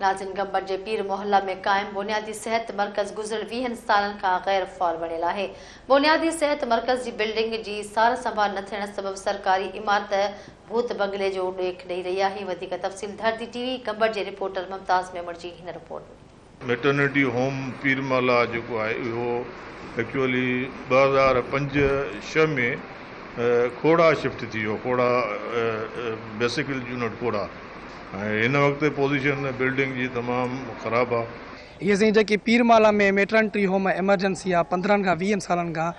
ناظرين، گمبٽ جي پير محلا ۾ قائم بنيادي صحت مرڪز گذريل 20 سالن کان غير فعال بڻيل آهي. بنيادي صحت مرڪز جي بلڊنگ جي سار سنڀال نه ٿيڻ سبب سرڪاري عمارت ڀوت بنگلي جو ڏيک ڏئي رهي آهي. وڌيڪ تفصيل ڌرتي ٽي وي گمبٽ جي رپورٽر ممتاز ميمڻ جي هن رپورٽ ۾. ميٽرنٽي هوم پير محلا جيڪو آهي، اهو ايڪچوئلي 2005-6 ۾ کوڙا شفٽ ٿي ويو، کوڙا بيسڪ يونٽ کوڙا، ۽ هن وقت پوزيشن بلڊنگ جي تمام خراب آهي. هيء سائين جيڪي پير محلا ۾ ميٽرنٽي هوم ايمرجنسي آهي، 15 کان 20 سالن کان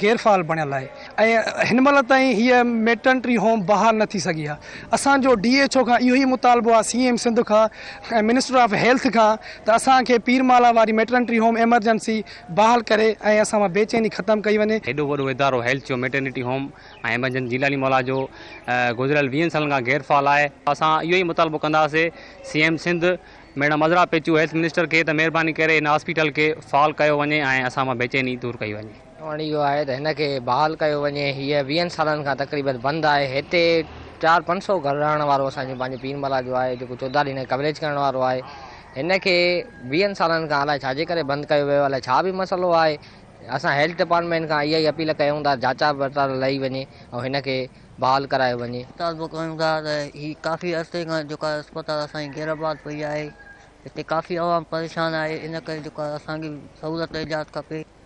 غير فعال بڻيل آهي ۽ هن مهل تائين هيء ميٽرنٽي هوم بحال نه ٿي سگهي آهي. اسان جو ڊي ايڇ او کان اهو ئي مطالبو آهي، سي ايم سنڌ کان ۽ منسٽر آف هيلٿ کان ته اسان کي پير محلا واري ميٽرنٽي هوم ايمرجنسي بحال ڪري ۽ اسان مان بيچيني ختم ڪئي وڃي. هيڏو وڏو ادارو هيلٿ جو ميٽرنٽي هوم ۽ ايمرجنسي جيلاني محلا جو گذريل 20 سالن کان غير فعال آهي. اسان اهو ئي مطالبو ڪنداسين C M Sindh madam Azra Pechuho, health minister کي ته مهرباني ڪري هن هاسپيٽل کي فعال ڪيو وڃي ۽ اسان مان بيچيني دور ڪئي وڃي. چوڻ اهو آهي ته هن کي بحال ڪيو وڃي. هيء 20 سالن کان تقريبن بند آهي. هتي چار پنج سو گهر رهڻ وارو اسان جو پنهنجو پير محلا جو آهي، جيڪو چوڌاري هن کي ڪوريج ڪرڻ وارو آهي. هن کي 20 سالن کان الائي ڇا جي ڪري بند ڪيو ويو، الائي ڇا به مسئلو آهي. اسان هيلٿ ڊپارٽمينٽ کان اها ئي اپيل ڪيون ٿا جاچا پڙتال لئي وڃي ۽ هن کي بحال ڪرايو وڃي. مطالبو ڪيون ٿا ته هي ڪافي عرصي کان جيڪا اسپتال اسان جي غير آباد پئي آهي، هتي ڪافي عوام پريشان آهي، ان ڪري جيڪو آهي اسان کي سهولت ايجاد کپي.